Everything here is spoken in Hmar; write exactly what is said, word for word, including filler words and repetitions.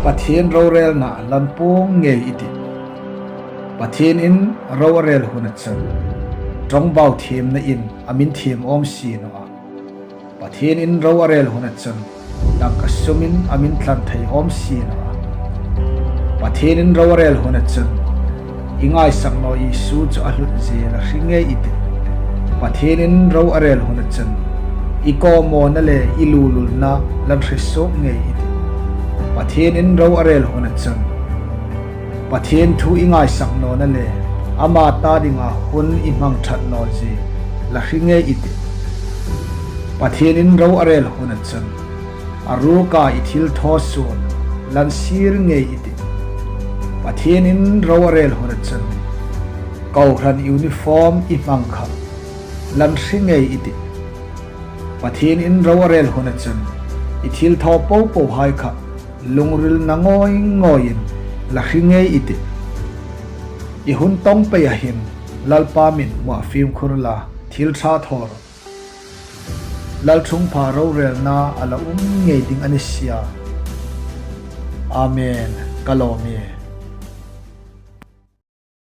Pathien rorêlna lan puong ngei i tih. Pathienin ro a rêl huna chun, ṭawngbau thiemnain a mîn thiem âwm si naw a. Pathienin ro a rêl huna chun, dangka sumin a mîn tlan thei âwm si naw a. Pathienin ro a rêl huna chun, i ngaisak naw Isu chu a hlut zie la hre ngei i tih. Pathienin ro a rêl huna chun, i kawmawna le i lululna lan hre suok ngei i tih. Pathienin ro a rêl huna chun, Pathien thu i ngaisak nawna le ama ta dinga hun i hmang ṭhat naw zie la hre ngei i tih. Pathienin ro a rêl huna chun, a ruka i thilthaw suol lan sir ngei i tih. Pathienin ro a rêl huna chun, kohran uniform i hmang kha lan hre ngei i tih. Pathienin ro a rêl huna chun, i thilthaw po pohai kha lungril na ngawi ngawiin la hre ngei i tih. I hun tawng peia hin Lalpa mithmuah fimkhur la, thil ṭha thaw rawh. Lalṭhungpha rorêlna a la um ngei ding a ni si a. Amen. Ka lawm ie.